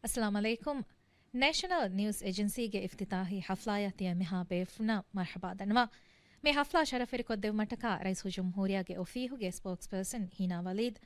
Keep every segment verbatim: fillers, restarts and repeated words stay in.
އައްސަލާމު ޢަލައިކުމް. ނޭޝަނަލް ނިއުސް އެޖެންސީގެ އިފްތިތާޙީ ޙަފްލާޔަށް ތިޔަ މިހާ ބޭފުޅުންނަށް މަރްޙަބާ ދަންނަވަން. މި ޙަފްލާ ޝަރަފުވެރިކޮށްދެއްވުމަށްޓަކާ ރައީސުލްޖުމްހޫރިއްޔާގެ އޮފީހުގެ ސްޕޯކްސްޕާސަން ހީނާ ވަލީދު،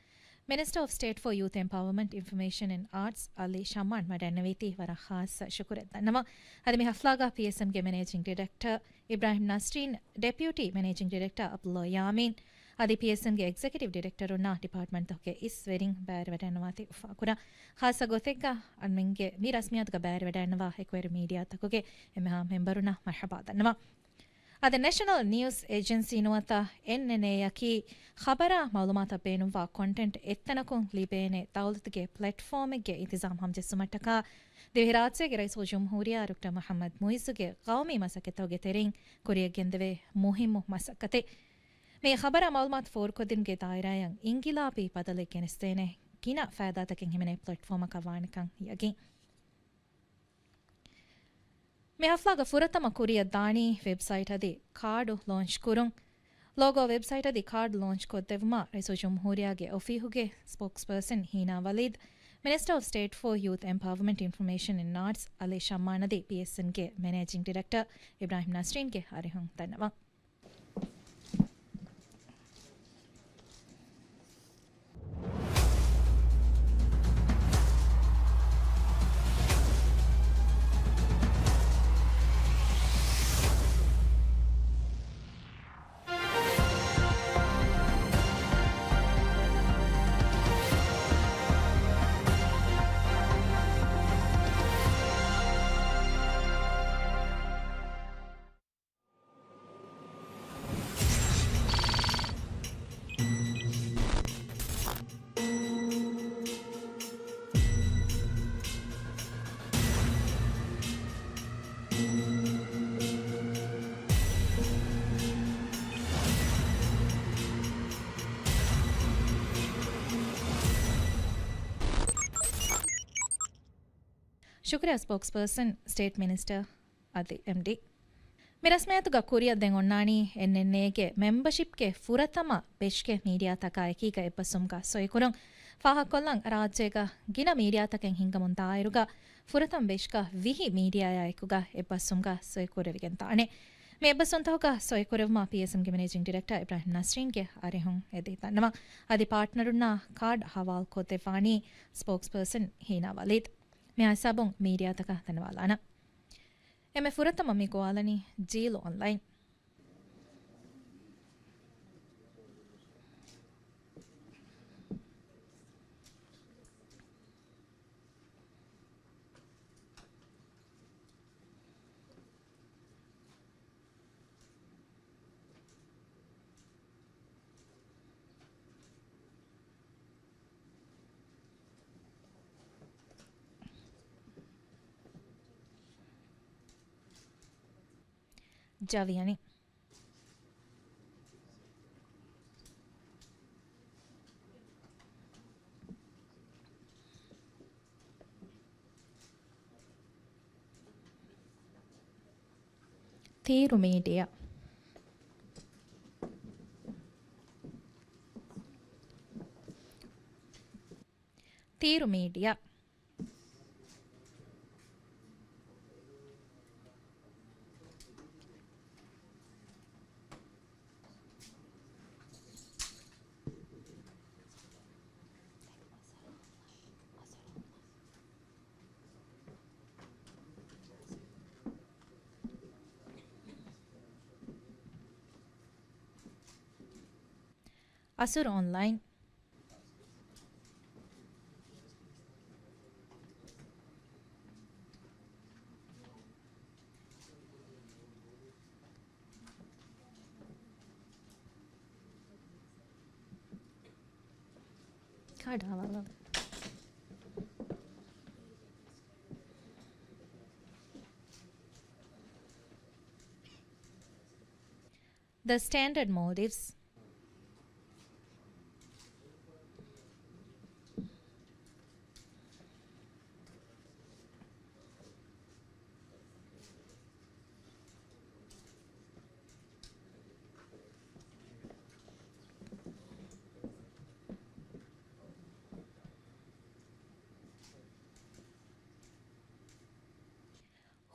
މިނިސްޓަރ އޮފް ސްޓޭޓް ފޯ ޔޫތު އެމްޕަވަރމަންޓް، އިންފޮމޭޝަން އެންޑް އާޓްސް އަލީ ޝައްމާން ވަޑައިގެންނެވީތީ ވަރަށް ޚާއްޞަ ޝުކުރެއް ދަންނަވަން. އަދި މި ޙަފްލާގަ ޕީއެސްއެމްގެ މެނޭޖިންގ ޑިރެކްޓަރ އިބްރާހިމް ނަސްރީން، ޑެޕިއުޓީ މެނޭޖިން ޑިރެކްޓަރ އަބްދުﷲ ޔާމީން، އަދި ޕީއެސްއެމްގެ އެގްޒެކެޓިވް ޑިރެކްޓަރުންނާ ޑިޕާޓްމަންޓްތަކުގެ އިސް ވެރިން ބައިވެރިވެވަޑައިގަންނަވާތީ އުފާކުރަން. ޚާއްޞަ ގޮތެއްގަ އަންމެންގެ މި ރަސްމިއްޔާތުގަ ބައިވެރިވެވަޑައިގަންނަވާ އެކުވެރި މީޑިއާތަކުގެ އެންމެހާ މެމްބަރުންނަށް މަރްޙަބާ ދަންނަވަން. އަދި ނޭޝަނަލް ނިއުސް އެޖެންސީ ނުވަތަ އެންއެންއޭއަކީ ޚަބަރާ މަޢުލޫމާތަށް ބޭނުންވާ ކޮންޓެންޓް އެއްތަނަކުން ލިބޭނެ ދައުލަތުގެ ޕްލެޓްފޯމެއްގެ އިންތިޒާމް ހަމަޖެއްސުމަށްޓަކާ ދިވެހިރާއްޖޭގެ ރައީސުލްޖުމްހޫރިއްޔާ ޑޮކްޓަރ މުޙައްމަދު މުޢިއްޒުގެ ގައުމީ މަސައްކަތްތަކުގެ ތެރެއިން ކުރިޔަށްގެންދެވޭ މުހިއްމު މަސައްކަތެއް. މި ޚަބަރާ މަޢުލޫމާތު ފޯރުކޮށްދިނުމުގެ ދާއިރާއަށް އިންގިލާބީ ބަދަލެއް ގެނެސްދޭނެ ގިނަ ފައިދާތަކެއް ހިމެނޭ ޕްލެޓްފޯމަކަށް ވާނެކަން ޔަގީން. މި ޙަފްލާގަ ފުރަތަމަ ކުރިއަށް ދާނީ ވެބްސައިޓް އަދި ކާޑު ލޯންޗް ކުރުން. ލޯގޯ ވެބްސައިޓް އަދި ކާޑު ލޯންޗް ކޮށްދެއްވުމަށް ރައީސުލްޖުމްހޫރިއްޔާގެ އޮފީހުގެ ސްޕޯކްސްޕާސަން ހީނާ ވަލީދު، މިނިސްޓަރ އޮފް ސްޓޭޓް ފޯ ޔޫތު އެމްޕަވަރމަންޓް، އިންފޮމޭޝަން އެންޑް އާޓްސް އަލީ ޝައްމާން އަދި ޕީއެސްއެމްގެ މެނޭޖިން ޑިރެކްޓަރ އިބްރާހިމް ނަސްރީންގެ އަރިހުން ދަންނަވަން. ޝުކުރިއްޔާ ސްޕޯކްސްޕާސަން، ސްޓޭޓް މިނިސްޓަރ އަދި އެމްޑީ. މި ރަސްމިއްޔާތުގަ ކުރިއަށް ދެން އޮންނާނީ އެންއެންއޭގެ މެމްބަޝިޕްގެ ފުރަތަމަ ބެޗްގެ މީޑިއާތަކާއެކީގަ އެއްބަސްވުމުގަ ސޮއިކުރުން. ފާހަގަކޮށްލަން، ރާއްޖޭގަ ގިނަ މީޑިއާތަކެއް ހިންގަމުން ދާއިރުގަ ފުރަތަމަ ބެޗްގަ ވިހި މީޑިއާއާ އެކުގަ އެއްބަސްވުމުގަ ސޮއިކުރެވިގެން ދާނެ. މި އެއްބަސްވުންތަކުގަ ސޮއިކުރެއްވުމަށް ޕީއެސްއެމްގެ މެނޭޖިން ޑިރެކްޓަރ އިބްރާހިމް ނަސްރީންގެ އަރިހުން އެދި ދަންނަވަން. އަދި ޕާޓްނަރުންނާ ކާޑް ހަވާލުކޮށްދެއްވާނީ ސްޕޯކްސްޕާސަން ހީނާ ވަލީދު. މި ހިސާބުން މީޑިއާތަކަށް ދަންނަވާލާނަން. އެންމެ ފުރަތަމަ މި ގޮވާލަނީ ޖީލު އޮންލައިން. ޖަވިޔަނި. ތީރު މީޑިއާ. ތީރު މީޑިއާ. އަސުރު އޮންލައިން. ކާޑް ހަވާލު. ދަ ސްޓޭންޑަޑް މޯލްޑިވްސް.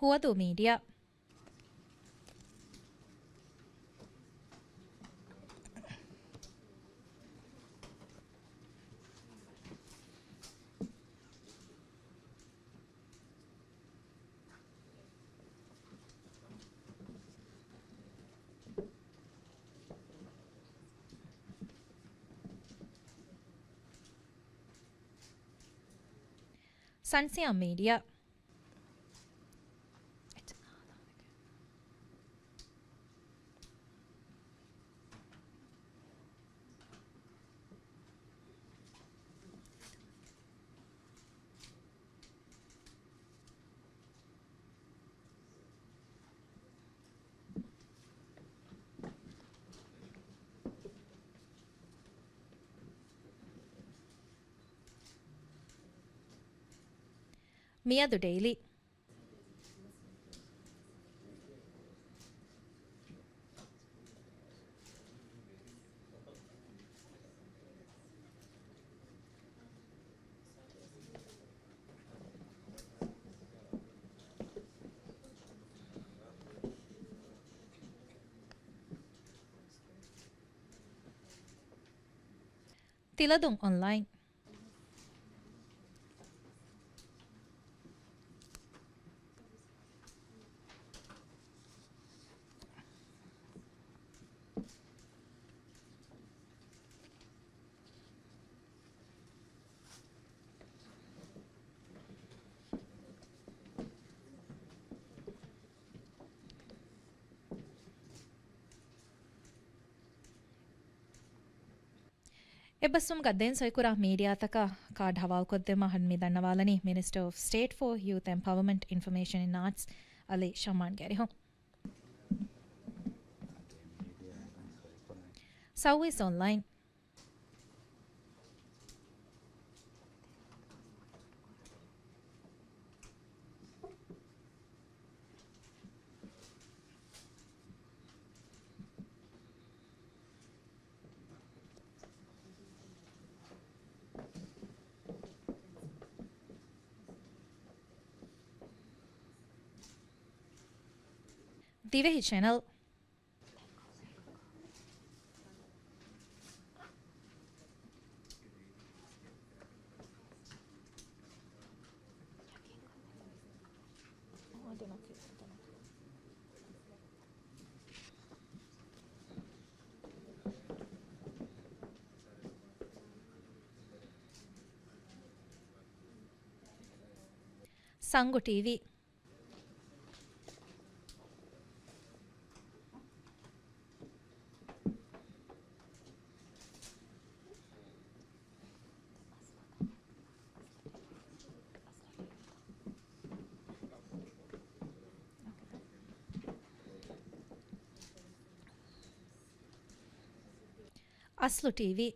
ހުވަދޫ މީޑިއާ. ސަންސިއާ މީޑިއާ. މިއަދު ޑެއިލީ. ތިލަދުން އޮންލައިން. އެއްބަސްވުމުގަ ދެން ސޮއިކުރާ މީޑިއާތަކަށް ކާޑް ހަވާލުކޮށްދެއްވުމަށް މި ދަންނަވާލަނީ މިނިސްޓަރ އޮފް ސްޓޭޓް ފޯ ޔޫތު އެމްޕަވަރމަންޓް، އިންފޮމޭޝަން އިން އާޓްސް އަލީ ޝަމްއާންގެ އަރިހުން. ސައުވީސް އޮންލައިން. ދިވެހި ޗެނަލް. ސަންގު ޓީވީ. އަސްލު ޓީވީ.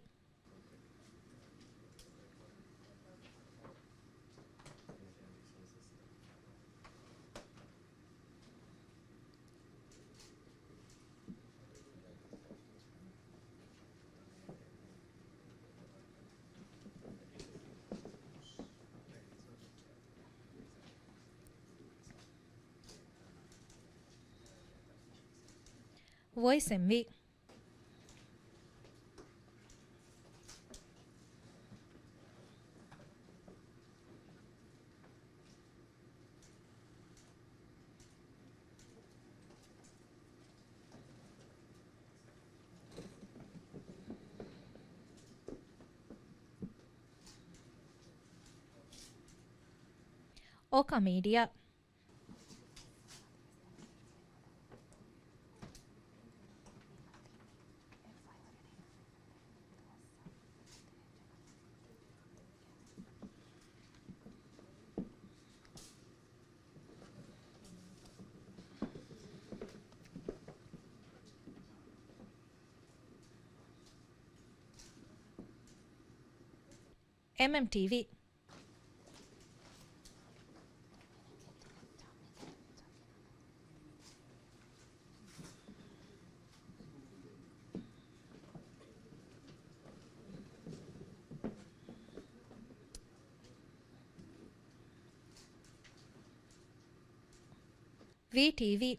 ވޮއިސް އެމްވީ. އޯކާ މީޑިއާ. އެމްއެމްޓީވީ. ވީޓީވީ.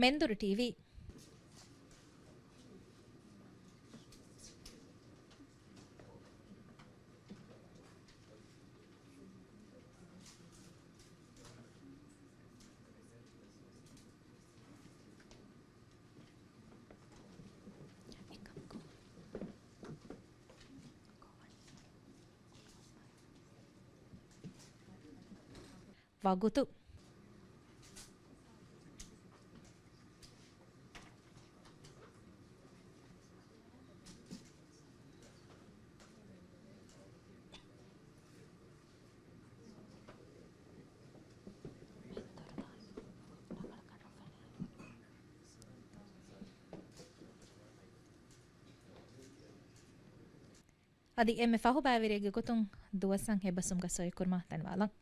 މެންދުރު ޓީވީ. ވަގުތު. އަދި އެންމެ ފަހު ބައިވެރިއެއްގެ ގޮތުން ދުވަސް އެއް ބަސްވުމުގަ ސޮއިކުރުމަށް ދަންވާލަން.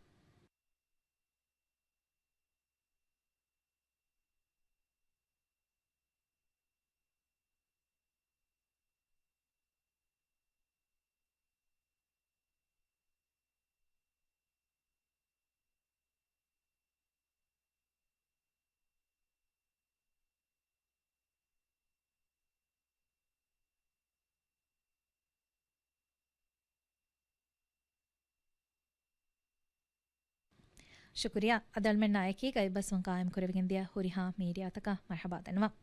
ޝުކުރިއްޔާ. އަދި އަޅުމެންނާ އެކީގަ އެއްބަސްވުން ގާއިމް ކުރެވިގެން ދިޔަ ހުރިހާ މީޑިއާތަކަށް މަރްޙަބާ ދަންނަވަން.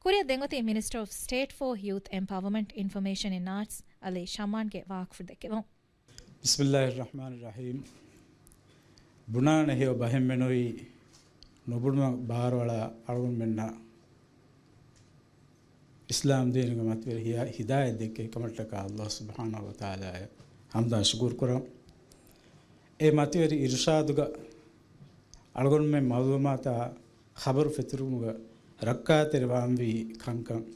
ކުރިއަށް ދެން އޮތީ މިނިސްޓަރ އޮފް ސްޓޭޓް ފޯ ޔޫތު އެމްޕަވަރމަންޓް، އިންފޮމޭޝަން އިން އާޓްސް އަލީ ޝަމާންގެ ވާހަކަފުޅު ދެއްކެވުން. بسم الله الرحمن الرحيم. ބުނާނެ ހެޔޮ ބަހެއްމެނުވީ ނުބުނުމަށް ބާރުއަޅާ އަޅުގަނޑުމެންނަށް އިސްލާމް ދީނުގެ މަތިވެރި ހިޔާ-، ހިދާޔަތް ދެއްކޭ ކަމަށްޓަކާ އައްލާހު ސުބްޙާނަހު ވަތަޢާލާއަށް ޙަމްދާ ޝުކުރު ކުރަން. އެ މަތިވެރި އިރުޝާދުގަ އަޅުގަނޑުމެން މަޢުލޫމާތާ ޚަބަރު ފެތުރުމުގަ ރައްކާތެރި ވާންވީ ކަންކަން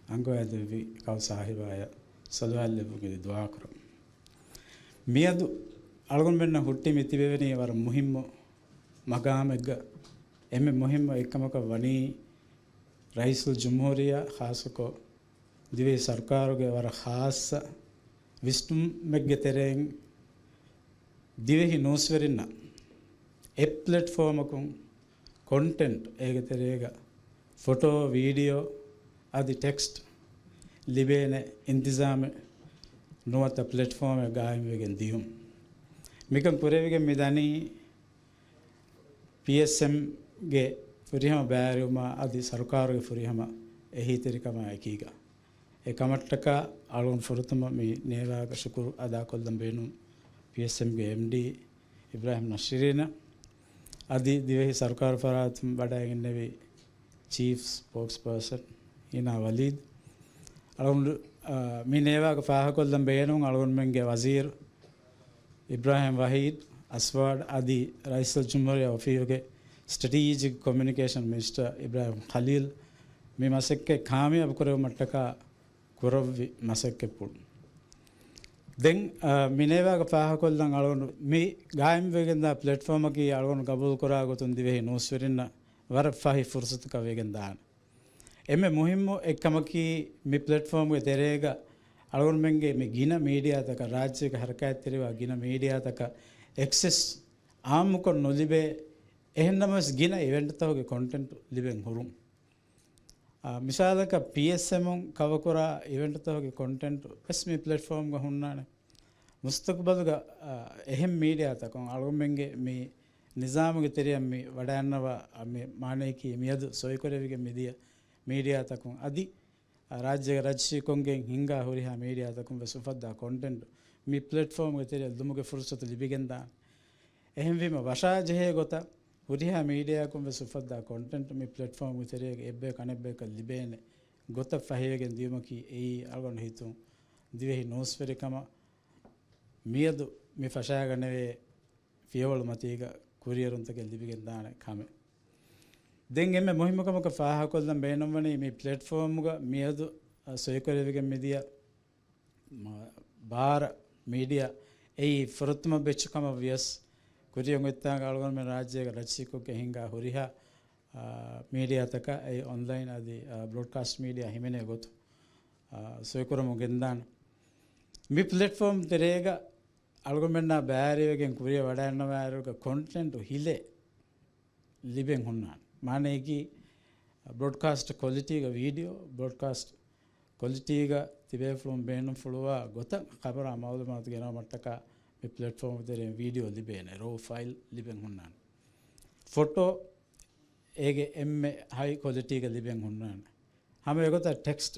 އަންގަވައިދެއްވި ކައު ސާހިބާޔަށް ސަލަވާތް ލެއްވުން އެދި ދުޢާ ކުރަން. މިއަދު އަޅުގަނޑުމެންނަށް ހުއްޓި މި ތިބެވެނީ ވަރަށް މުހިއްމު މަގާމެއްގަ. އެންމެ މުހިއްމު އެއްކަމަކަށް ވަނީ ރައީސުލްޖުމްހޫރިއްޔާ ޚާއްޞަކޮށް ދިވެހި ސަރުކާރުގެ ވަރަށް ޚާއްޞަ ވިސްނުމެއްގެ ތެރެއިން ދިވެހި ނޫސްވެރިންނަށް އެއް ޕްލެޓްފޯމަކުން ކޮންޓެންޓް، އޭގެ ތެރޭގަ ފޮޓޯ، ވީޑިއޯ އަދި ޓެކްސްޓް ލިބޭނެ އިންތިޒާމެއް ނުވަތަ ޕްލެޓްފޯމެއް ގާއިމްވެގެން ދިޔުން. މިކަން ކުރެވިގެން މި ދަނީ ޕީއެސްއެމްގެ ފުރިހަމަ ބައިވެރިވުމާ އަދި ސަރުކާރުގެ ފުރިހަމަ އެހީތެރިކަމާ އެކީގަ. އެ ކަމަށްޓަކާ އަޅުގަނޑު ފުރަތަމަ މި ނޭވާގަ ޝުކުރު އަދާކޮށްލަން ބޭނުން ޕީއެސްއެމްގެ އެމްޑީ އިބްރާހިމް ނަޝީރީނަށް، އަދި ދިވެހި ސަރުކާރު ފަރާތުން ވަޑައިގެންނެވި ޗީފް ސްޕޯކްސްޕާސަން އީނާ ވަލީދު. އަޅުގަނޑު، އާ، މި ނޭވާގަ ފާހަގަކޮށްލަން ބޭނުން އަޅުގަނޑުމެންގެ ވަޒީރު އިބްރާހިމް ވަހީދު އަސްވާޑް އަދި ރައީސުލްޖުމްހޫރިއްޔާ އޮފީހުގެ ސްޓްރެޓީޖިކް ކޮމިއުނިކޭޝަން މިނިސްޓަރ އިބްރާހިމް ޚަލީލް މި މަސައްކަތް ކާމިޔާބު ކުރެވުމަށްޓަކާ ކުރެއްވި މަސައްކަތްޕުޅު. ދެން، އާ، މި ނޭވާގަ ފާހަގަކޮށްލަން އަޅުގަނޑު މި ގާއިމްވެގެންދާ ޕްލެޓްފޯމަކީ އަޅުގަނޑު ގަބޫލުކުރާ ގޮތުން ދިވެހި ނޫސްވެރިންނަށް ވަރަށް ފަހި ފުރުސަތަކަށް ވެގެންދާނެ. އެންމެ މުހިއްމު އެއްކަމަކީ، މި ޕްލެޓްފޯމްގެ ތެރޭގަ އަޅުގަނޑުމެންގެ މި ގިނަ މީޑިއާތަކަށް، ރާއްޖޭގަ ހަރަކާތްތެރިވާ ގިނަ މީޑިއާތަކަށް އެކްސެސް އާއްމުކޮށް ނުލިބޭ އެހެންނަމަވެސް ގިނަ އިވެންޓްތަކުގެ ކޮންޓެންޓް ލިބެން ހުރުން. އާ، މިސާލަކަށް ޕީއެސްއެމުން ކަވަރ ކުރާ އިވެންޓްތަކުގެ ކޮންޓެންޓް ވެސް މި ޕްލެޓްފޯމްގަ ހުންނާނެ. މުސްތަޤުބަލުގަ، އާ، އެހެން މީޑިއާތަކުން އަޅުގަނޑުމެންގެ މި ނިޒާމުގެ ތެރެއަށް މި ވަޑައިންނަވާ، އާ، މި މާނަޔަކީ މިއަދު ސޮއިކުރެވިގެން މިދިޔަ މީޑިއާތަކުން އަދި ރާއްޖޭގެ ރަޖިސްޓްރީކޮށްގެން ހިންގާ ހުރިހާ މީޑިއާތަކުން ވެސް އުފައްދާ ކޮންޓެންޓް މި ޕްލެޓްފޯމްގެ ތެރެއަށް ލުމުގެ ފުރުސަތު ލިބިގެންދާނެ. އެހެންވީމަ ވަށާޖެހޭ ގޮތަށް ހުރިހާ މީޑިއާއަކުން ވެސް އުފައްދާ ކޮންޓެންޓް މި ޕްލެޓްފޯމްގެ ތެރޭގަ އެއްބަޔަކު އަނެއްބަޔަކަށް ލިބޭނެ ގޮތަށް ފަހިވެގެން ދިޔުމަކީ އެއީ އަޅުގަނޑު ހިތުން ދިވެހި ނޫސްވެރިކަމަށް މިއަދު މި ފަށާގަނެވޭ ފިޔަވަޅު މަތީގަ ކުރިއެރުންތަކެއް ލިބިގެންދާނެ ކަމެއް. ދެން އެންމެ މުހިއްމު ކަމަކަށް ފާހަގަކޮށްލަން ބޭނުންވަނީ މި ޕްލެޓްފޯމުގަ މިއަދު އަ، ސޮއިކުރެވިގެން މިދިޔަ މ-، ބާރަ މީޑިއާ އެއީ ފުރަތަމަ ބެޗު ކަމަށް ވިޔަސް، ކުރިއަށް އޮތްތާނގަ އަޅުގަނޑުމެން ރާއްޖޭގަ ރަށްސީކޮށްގެން ހިންގާ ހުރިހާ، އާ، މީޑިއާތަކަށް އެ އޮންލައިން އަދި، އާ، ބްރޯޑްކާސްޓް މީޑިއާ ހިމެނޭ ގޮތު، އާ، ސޮއިކުރަމުން ގެންދާނެ. މި ޕްލެޓްފޯމް ތެރޭގަ އަޅުގަނޑުމެންނާ ބައިވެރިވެގެން ކުރިއަށް ވަޑައިންނަވާއިރުގަ ކޮންޓެންޓު ހިލޭ ލިބެން ހުންނާނެ. މާނައަކީ، ބްރޯޑްކާސްޓް ކޮލިޓީގަ ވީޑިއޯ، ބްރޯޑްކާސްޓް ކޮލިޓީގަ ތިބޭފުޅުން ބޭނުންފުޅުވާ ގޮތަށް ޚަބަރާ މައުލޫމާތު ގެނައުމަށްޓަކާ މި ޕްލެޓްފޯމް ތެރެއިން ވީޑިއޯ ލިބޭނެ، ރޯ ފައިލް ލިބެން ހުންނާނެ. ފޮޓޯ އޭގެ އެންމެ ހައި ކޮލިޓީގަ ލިބެން ހުންނާނެ. ހަމަ އެގޮތަށް ޓެކްސްޓް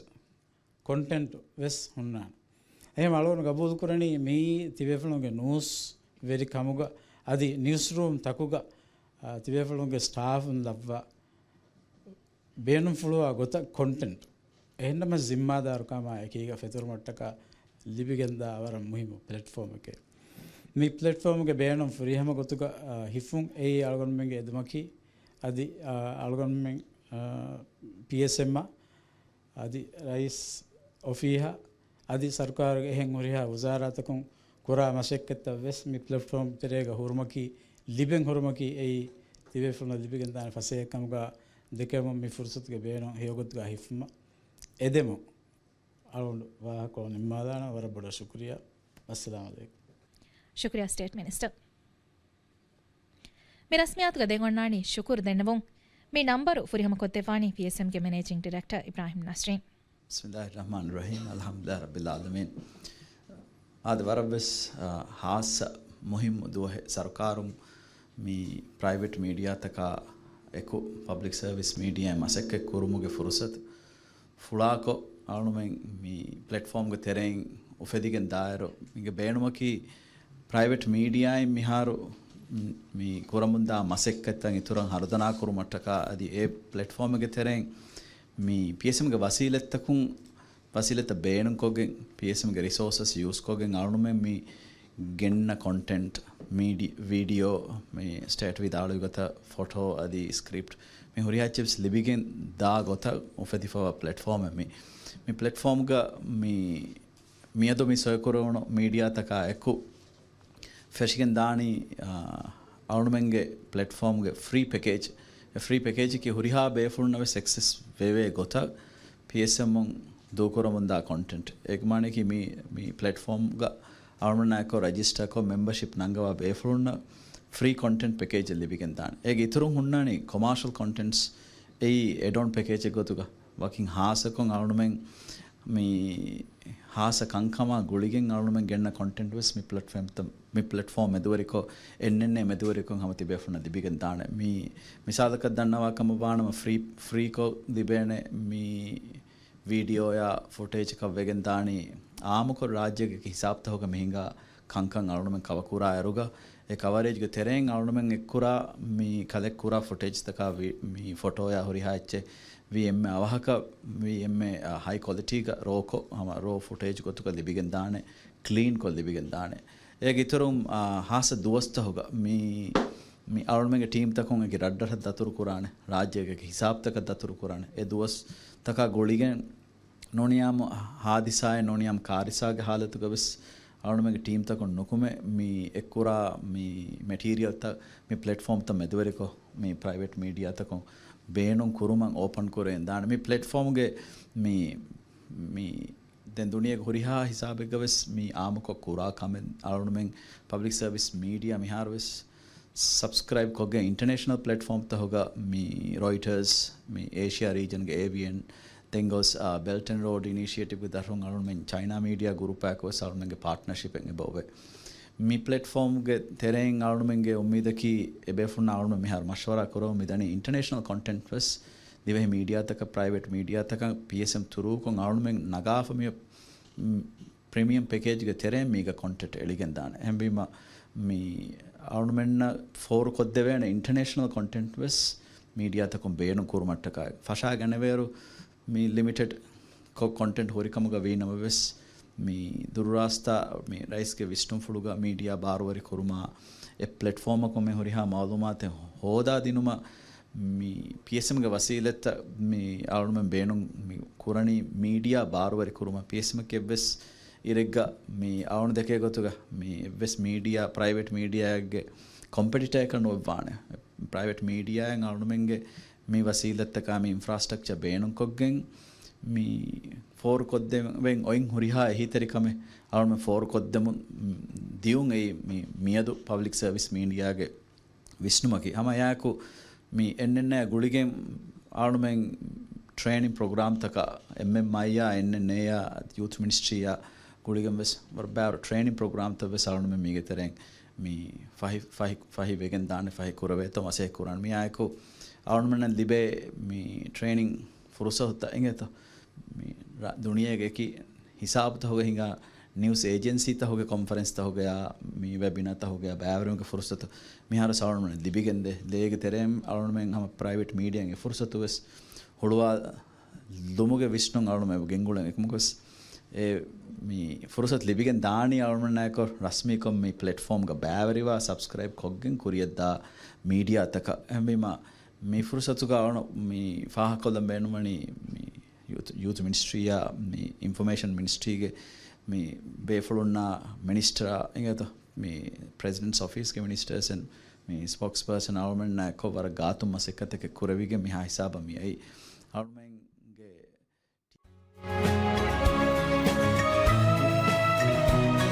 ކޮންޓެންޓް ވެސް ހުންނާނެ. އެހެން އަޅުގަނޑު ގަބޫލުކުރަނީ މިއީ ތިބޭފުޅުންގެ ނޫސް ވެރި ކަމުގަ އަދި ނިއުސް ރޫމް ތަކުގަ، އާ، ތިބޭފުޅުންގެ ސްޓާފުން ލައްވާ ބޭނުންފުޅުވާ ގޮތަށް ކޮންޓެންޓް އެހެންނަމަ ޒިންމާދާރުކަމާ އެކީގަ ފެތުރުމަށްޓަކާ ލިބިގެންދާ ވަރަށް މުހިއްމު ޕްލެޓްފޯމެކޭ. މި ޕްލެޓްފޯމްގެ ބޭނުން ފުރިހަމަ ގޮތުގަ، އާ، ހިފުން އެއީ އަޅުގަނޑުމެންގެ އެދުމަކީ އަދި، އާ، އަޅުގަނޑުމެން، އާ، ޕީއެސްއެމްއަށް އަދި ރައީސް އޮފީހަށް އަދި ސަރުކާރުގެ އެހެން ހުރިހާ ވުޒާރާތަކުން ކުރާ މަސައްކަތްތައް ވެސް މި ޕްލެޓްފޯމް ތެރޭގަ ހުރުމަކީ، ލިބެން ހުރުމަކީ އެއީ ތިބޭފުޅުންނަށް ލިބިގެންދާނެ ފަސޭހަކަމުގަ ދެކެމުން މި ފުރުސަތުގެ ބޭނުން ހެޔޮގޮތުގަ ހިފުމަށް އެދެމުން އަޅުގަނޑު ވާހަކަ ނިންމާލާނަން. ވަރަށް ބޮޑަށް ޝުކުރިޔާ. އައްސަލާމު ޢަލައިކުމް. ޝުކުރިޔާ ސްޓޭޓް މިނިސްޓަރ. މި ރަސްމިއްޔާތުގަ ދެން އޮންނާނީ ޝުކުރު ދެންނެވުން. މި ނަންބަރު ފުރިހަމަ ކޮށްދެއްވާނީ ޕީއެސްއެމްގެ މެނޭޖިން ޑިރެކްޓަރ އިބްރާހިމް ނަސްރީން. بسم الله الرحمن الرحيم، الحمد لله رب العالمين. އާދެ، ވަރަށްވެސް، އާ، ހާއްސަ މުހިއްމު ދުވަހެއް. ސަރުކާރުން މި ޕްރައިވެޓް މީޑިއާތަކާ އެކު، ޕަބްލިކް ސަރވިސް މީޑިއާއިން މަސައްކަތް ކުރުމުގެ ފުރުސަތު ފުޅާކޮށް، އަޅުމެން މި ޕްލެޓްފޯމްގެ ތެރެއިން އުފެދިގެން ދާއިރު، މީގެ ބޭނުމަކީ ޕްރައިވެޓް މީޑިއާއިން މިހާރު މި ކުރަމުންދާ މަސައްކަތްތައް އިތުރަށް ހަރުދަނާ ކުރުމަށްޓަކާ އަދި އެ ޕްލެޓްފޯމެއްގެ ތެރެއިން މި ޕީއެސްއެމްގެ ވަސީލަތްތަކުން، ވަސީލަތްތައް ބޭނުންކޮށްގެން، ޕީއެސްއެމްގެ ރިސޯސަސް ޔޫސްކޮށްގެން އަޅުމެން މި ގެންނަ ކޮންޓެންޓް، މީޑި-، ވީޑިއޯ، މި ސްޓޭޓް ވިދާޅުވި ގޮތަށް ފޮޓޯ އަދި ސްކްރިޕްޓް، މި ހުރިހާ އެއްޗެއް ވެސް ލިބިގެން ދާ ގޮތަށް އުފެދިފަވާ ޕްލެޓްފޯމެއް މި. މި ޕްލެޓްފޯމްގަ މި މިއަދު މި ސޮއިކުރެވުނު މީޑިއާތަކާ އެކު ފެށިގެން ދާނީ، އާ، އަޅުމެންގެ ޕްލެޓްފޯމްގެ ފްރީ ޕެކޭޖް. އެ ފްރީ ޕެކޭޖަކީ ހުރިހާ ބޭފުޅުންނަށް ވެސް އެކްސެސް ވެވޭ ގޮތަށް ޕީއެސްއެމްއުން ދޫކުރަމުންދާ ކޮންޓެންޓް. އޭގެ މާނައަކީ މި، މި ޕްލެޓްފޯމްގަ އަޅުމެންނާއެކު ރަޖިސްޓަރކޮށް މެމްބަޝިޕް ނަންގަވާ ބޭފުޅުންނަށް ފްރީ ކޮންޓެންޓް ޕެކޭޖެއް ލިބިގެން ދާނެ. އޭގެ އިތުރުން ހުންނާނީ ކޮމާޝަލް ކޮންޓެންޓްސް އެއީ އެޑް އޮން ޕެކޭޖެއް ގޮތުގަ. ވަކިން ހާއްސަކޮށް އަޅުމެން މި ހާއްސަ ކަންކަމާ ގުޅިގެން އަޅުމެން ގެންނަ ކޮންޓެންޓް ވެސް މި ޕްލެޓްފޯމްތައް، މި ޕްލެޓްފޯމް މެދުވެރިކޮށް، އެންއެންއޭ މެދުވެރިކޮށް ހަމަ ތިބޭފުޅުންނަށް ލިބިގެން ދާނެ. މި މިސާލަކަށް ދަންނަވާ ކަމަށް ވާނަމަ ފްރީ، ފްރީކޮށް ލިބޭނެ މި ވީޑިއޯއާ ފުޓޭޖަކަށް ވެގެން ދާނީ އާއްމުކޮށް ރާއްޖޭގެ ހިސާބުތަކުގަ މި ހިނގާ ކަންކަން އަޅުމެން ކަވަކުރާ އިރުގަ، އެ ކަވަރޭޖްގެ ތެރެއިން އަޅުމެން އެއްކުރާ މި ކަލެކްޓް ކުރާ ފުޓޭޖްތަކާ ވި-، މި ފޮޓޯއާ ހުރިހާ އެއްޗެއް ވީ އެންމެ އަވަހަކަށް، ވީ އެންމެ، އާ، ހައި ކޮލިޓީގަ ރޯކޮށް، ހަމަ ރޯ ފުޓޭޖް ގޮތުގަ ލިބިގެން ދާނެ، ކްލީންކޮށް ލިބިގެން ދާނެ. އޭގެ އިތުރުން، އާ، ހާއްސަ ދުވަސްތަހުގަ މި، މި އަޅުމެންގެ ޓީމްތަކުން އެކި ރަށްރަށަށް ދަތުރު ކުރާނެ، ރާއްޖޭގެ ހިސާބުތަކަށް ދަތުރު ކުރާނެ. އެ ދުވަސްތަކާ ގުޅިގެން ނޫނިޔާމު ހާދިސާއެއް ނޫނިޔާމު ކާރިސާގެ ހާލަތުގަ ވެސް އަޅުމެންގެ ޓީމްތަކުން ނުކުމެ، މި އެއްކުރާ މި މެޓީރިއަލްތައް މި ޕްލެޓްފޯމްތައް މެދުވެރިކޮށް، މި ޕްރައިވެޓް މީޑިއާތަކުން ބޭނުން ކުރުމަށް އޯޕަން ކުރެވެން ދާނެ. މި ޕްލެޓްފޯމްގެ މި، މި ދެން ދުނިޔޭގެ ހުރިހާ ހިސާބެއްގަ ވެސް މި އާއްމުކޮށް ކުރާ ކަމެއް އަޅުމެން ޕަބްލިކް ސަރވިސް މީޑިއާ މިހާރު ވެސް ސަބްސްކްރައިބް ކޮށްގެން އިންޓަރނޭޝަނަލް ޕްލެޓްފޯމްތަކުގަ މި ރޮއިޓަރސް، މި އޭޝިއާ ރީޖަންގެ އޭބީއެން، ދެން ގޮސް، އާ، ބެލްޓް އެންޑް ރޯޑް އިނީޝިއޭޓިވްގެ ދަށުން އަޅުމެން ޗައިނާ މީޑިއާ ގުރޫޕާއެކު ވެސް އަޅުމެންގެ ޕާޓްނަރޝިޕެއް އެބައޮވޭ. މި ޕްލެޓްފޯމްގެ ތެރެއިން އަޅުމެންގެ އުއްމީދަކީ އެބޭފުޅުންނާ އަޅުމެން މިހާރު މަޝްވަރާ ކުރަމުން މިދަނީ އިންޓަރނޭޝަނަލް ކޮންޓެންޓް ވެސް ދިވެހި މީޑިއާތަކަށް، ޕްރައިވެޓް މީޑިއާތަކަށް ޕީއެސްއެމް ތުރޫކޮށް އަޅުމެން ނަގާފަ މި، މް، ޕްރީމިއަމް ޕެކޭޖްގެ ތެރެއިން މީގަ ކޮންޓެންޓް އެޅިގެން ދާނެ. އެހެންވީމަ، މި އަޅުމެންނަށް ފޯރުކޮށްދެވޭނެ އިންޓަރނޭޝަނަލް ކޮންޓެންޓް ވެސް މީޑިއާތަކުން ބޭނުން ކުރުމަށްޓަކާ ފަށާގަނެވޭއިރު، މި ލިމިޓެޑް ކޮށް ކޮންޓެންޓް ހުރިކަމުގަ ވީނަމަވެސް، މި ދުރުރާސްތާ މި ރައީސްގެ ވިސްނުންފުޅުގަ މީޑިއާ ބާރުވެރި ކުރުމާ، އެ ޕްލެޓްފޯމަކުން މި ހުރިހާ މައުލޫމާތެއް ހޯދާ ދިނުމަށް މި ޕީއެސްއެމްގެ ވަސީލަތްތައް މި އަޅުމެން ބޭނުން މި ކުރަނީ މީޑިއާ ބާރުވެރި ކުރުމަށް. ޕީއެސްއެމް އެއްވެސް އިރެއްގަ މި އަޅުން ދެކޭ ގޮތުގަ މި އެއްވެސް މީޑިއާ، ޕްރައިވެޓް މީޑިއާއެއްގެ ކޮމްޕެޓިޓަރަކަށް ނުވެއްވާނެ. ޕްރައިވެޓް މީޑިއާއިން އަޅުމެންގެ މި ވަސީލަތްތަކާ މި އިންފްރާސްޓްރަކްޗަ ބޭނުންކޮށްގެން މި ފޯރުކޮށްދެވެން އޮތް ހުރިހާ އެހީތެރިކަމެއް އަޅުމެން ފޯރުކޮށްދެމުން ދިޔުން އެއީ މި މިއަދު ޕަބްލިކް ސަރވިސް މީޑިއާގެ ވިސްނުމަކީ. ހަމަ އެއާއެކު މި އެންއެންއޭއާ ގުޅިގެން އަޅުމެން ޓްރޭނިން ޕްރޮގްރާމްތަކާ އެމްއެމްއައިއާ އެންއެންއޭއާ ޔޫތު މިނިސްޓްރީއާ ގުޅިގެން ވެސް ވަރަށް ބާރު ޓްރޭނިން ޕްރޮގްރާމްތައް ވެސް އަޅުމެން މީގެ ތެރެއިން މި ފަހި، ފަހި، ފަހި ވެގެން ދާނެ، ފަހި ކުރެވޭތޯ މަސައްކަތް ކުރާނެ. މިއާއެކު އަޅުމެންނަށް ލިބޭ މި ޓްރޭނިން ފުރުސަތުތައް އިނގޭތޯ. މި ރ-، ދުނިޔޭގެ އެކި ހިސާބުތަކުގަ ހިނގާ ނިއުސް އޭޖެންސީތަކުގެ ކޮންފަރެންސްތަކުގަޔާ، މި ވެބިނާތަކުގަޔާ ބައިވެރިވުމުގެ ފުރުސަތު މިހާރު އަޅުމެން ލިބިގެންދޭ. ލޭގެ ތެރެއިން އަޅުމެން ހަމަ ޕްރައިވެޓް މީޑިއާގެ ފުރުސަތު ވެސް ހުޅުވާލުމުގެ ވިސްނުން އަޅުމެން ގެންގުޅެން. އެކަމަކުވެސް އެ މި ފުރުސަތު ލިބިގެން ދާނީ އަޅުމެންނާއެކު ރަސްމީކޮށް މި ޕްލެޓްފޯމްގަ ބައިވެރިވާ ސަބްސްކްރައިބް ކޮށްގެން ކުރިއަށްދާ މީޑިއާތަކަށް. އެހެންވީމަ މި ފުރުސަތުގަ އަޅު މި ފާހަގަކޮށްލަން ބޭނުންވަނީ މި ޔޫތު، ޔޫތު މިނިސްޓްރީއާ، މި އިންފޮމޭޝަން މިނިސްޓްރީގެ މި ބޭފުޅުންނާ މިނިސްޓަރާ އިނގޭތޯ، މި ޕްރެޒިޑެންޓްސް އޮފީސްގެ މިނިސްޓަރސް އެންޑް މި ސްޕޯކްސްޕާސަން އަޅުމެންނާ އެއްކޮށް ވަރަށް ގާތުން މަސައްކަތެއް ކުރެވިގެން މިހާ ހިސާބަށް މި އައީ. އަޅުމެން